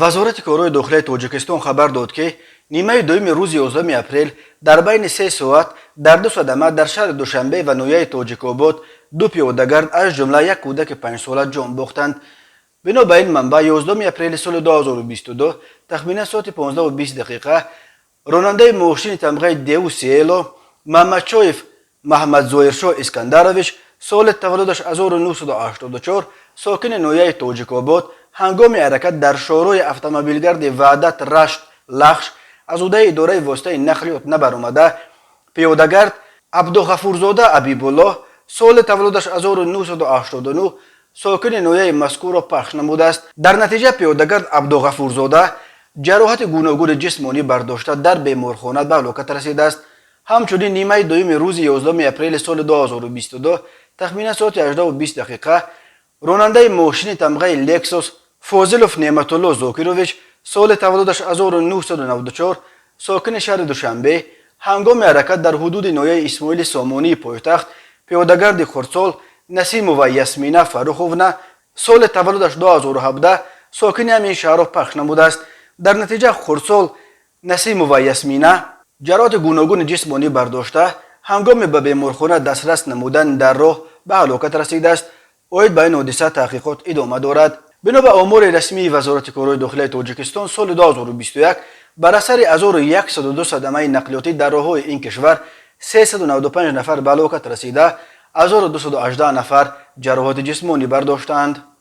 Вазорати корҳои дохилаи Тоҷикистон хабар дод, ки нимаи дуюми рӯзи 11 апрел дар байни 3 соат дар ду садама дар шаҳри Душанбе ва ноҳияи Тоҷикобод ду пиёдагард, аз ҷумла як кӯдаки 5-сола, ҷон бохтанд. Бино ба ин манбаъ, 11 апрели соли 2022 тахминан соати 15:20 дақиқа ронандаи мошини тамғаи Дэу Сиело Маҳмадшоев Маҳмадзоиршоҳ Искандарович, соли таваллудаш 1984, сокини ноҳияи Тоҷикобод, ҳангоми ҳаракат дар шоҳроҳи автомобилгарди Ваҳдат Рашт Лахш аз ҳудуди идораи воситаи нақлиёт набаромада, пиёдагард Абдуғафурзода Абибуллоҳ, соли таваллудаш 1989, сокини ноҳияи мазкурро пахш намудааст. Дар натиҷа пиёдагард Абдуғафурзода ҷароҳати гуногуни ҷисмонӣ бардошта, дар беморхона ба ҳалокат расидааст. Ҳамчунин нимаи дуюми рӯзи 11 апрели соли 2022 тахминан соати 18:20 дақиқа ронандаи мошини тамғаи Лексус Фозилов Неъматулло Зокирович, соли таваллудаш 1994, сокини шаҳри Душанбе, ҳангоми ҳаракат дар ҳудуди ноҳияи Исмоили Сомонии пойтахт пиёдагарди хурдсол Насимова Ясмина Фарруховна, соли таваллудаш 2017, сокини ҳамин шаҳрро пахш намудааст. Дар натиҷа хурдсол Насимова Ясмина ҷароҳати гуногуни ҷисмонӣ бардошта, ҳангоми ба беморхона дастрас намудан дар роҳ ба ҳалокат расидааст. Оид ба ин ҳодиса таҳқиқот идома дорад. Бино ба омори расмии Вазорати корҳои дохилаи Тоҷикистон, соли 2021 бар асари 1102 садамаи нақлиётӣ дар роҳҳои ин кишвар 395 нафар ба ҳалокат расида, 1218 нафар ҷароҳати ҷисмонӣ бардоштаанд.